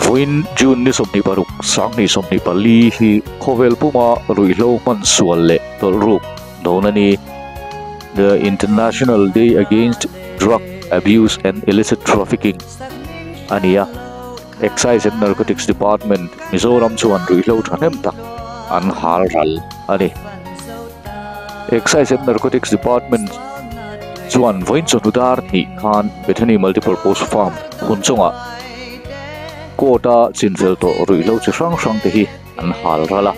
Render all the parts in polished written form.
Vawiin June ni 26, 2024 hi khawvel puma ruihhlo hman sual leh tawlhruk dawn a ni. The International Day Against Drug Abuse and Illicit Trafficking a ni a. Excise and Narcotics Department, Mizoram chuan ruihhlo thahnem tak an hal ral a ni. Excise and Narcotics Department chuan vawiin chawhnu dar hnih khan Bethany Multipurpose Farm hun chungah court a chinfel tawh ruihhlo chi hrang hrang te hi an hal ral a.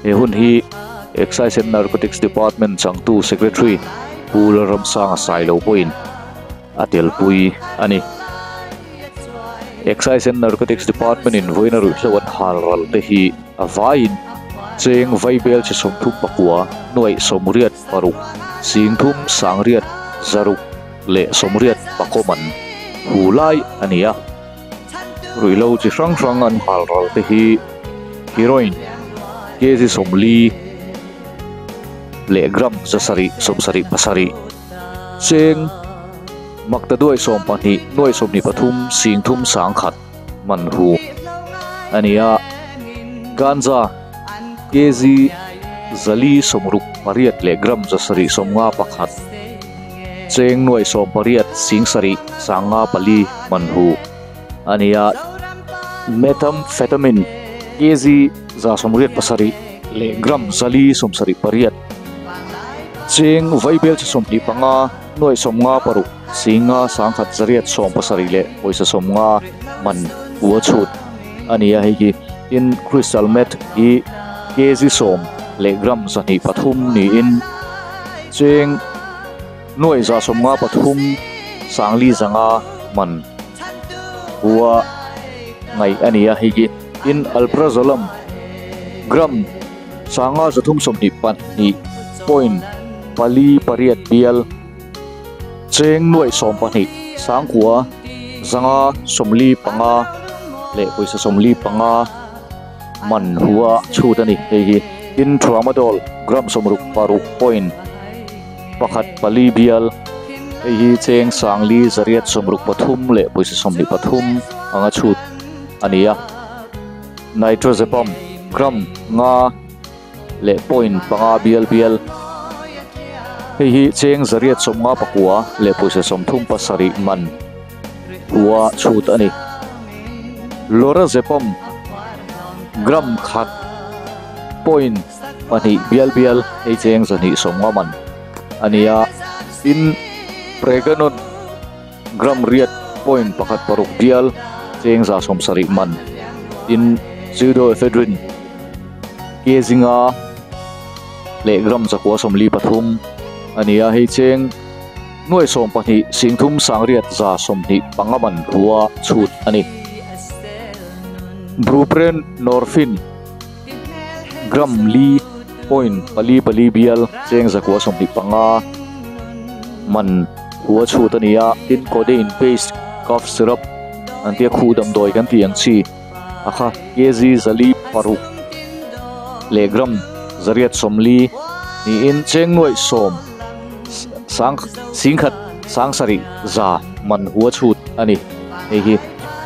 He hun hi Excise and Narcotics Department changtu Secretary Pu Lalramsanga Sailo pawhin a telpui a ni. Excise and Narcotics Department in vawiina ruihhlo an hal ral te hi a vaiin cheng vaibel chi 34 nuaih 86 singthum sangriat zaruk leh 84 man hu lai a ni a. Ruihhlo chi hrang hrang an hal ral te hi heroin kg 40 leh gram 777 cheng makta duai 12 nuai 23 singthum sangkhat man hu a ni a. Ganja kg 468 leh gram 751 cheng nuai 18 singsarih sanga pali man hu a ni a. Methamphetamine kg 187 leh gram 478 cheng vaibel chi 25 nuai 56 singa sangkhat zariat 17 leh pawisa 50 man hu a chhut a ni a. Hei hi tin crystal meth hi kg 10 leh gram 103 niin cheng nuai 153 sangli zanga man hua ngai a ni a. Hei hi tin alprazolam gram sanga zathum 22 point pali pariat bial cheng nuai 12 sangkua zanga 45 leh pawisa 45 man hua chhut a ni. Hei hi tin tramadol gram 66 point pakhat pali bial hei hi cheng sangli zariat 63 leh pawisa 23 anga chhut a ni a. Nitrazepam gram nga leh point panga bial bial hei hi cheng zariat 59 leh pawisa 37 man hua chhut a ni. Lorazepam gram khat point pahnih bial bial hei cheng 250 man a ni a. Tin preganon gram riat point pakhat paruk bial cheng 170 man. Tin pseudoephedrine kg nga leh gram 943 a ni a. Hei cheng nuai 12 singthum sangriat 125 man hua chhut a ni. Buprenorphine gram li point pali pali bial cheng 125 man hua chhut a ni a. Tin codeine paste cough syrup an tia khu damdawi kan ti ang chi akha kg 406 leh gram 840 niin cheng nuai 10 sang singkhat sangsarih za man hua chhut a ni. Hei hi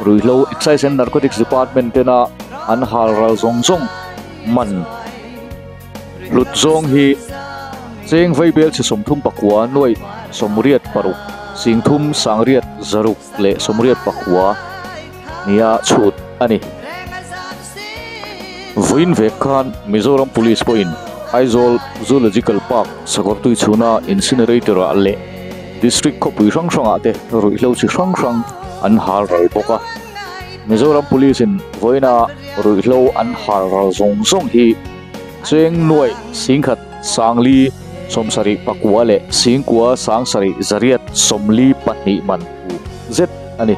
ruihhlo Excise and Narcotics Department tena an hal ral zawng zawng man hlut zawng hi cheng vaibel chi 34 nuai 86 singthum sangriat zaruk leh 84 nia chhut a ni. Vawiin vek khan Mizoram Police pawhin Aizawl Zoological Park Sakawrtui chhuna incinerator ah leh district khawpui hrang hrangah te ruihhlo chi hrang hrang an hal ral bawk a. Mizoram Police in vawiina ruihhlo an hal ral zawng zawng hi cheng nuai singkhat sangli 74 leh singkua sangsarih zariat 42 man hu zet a ni.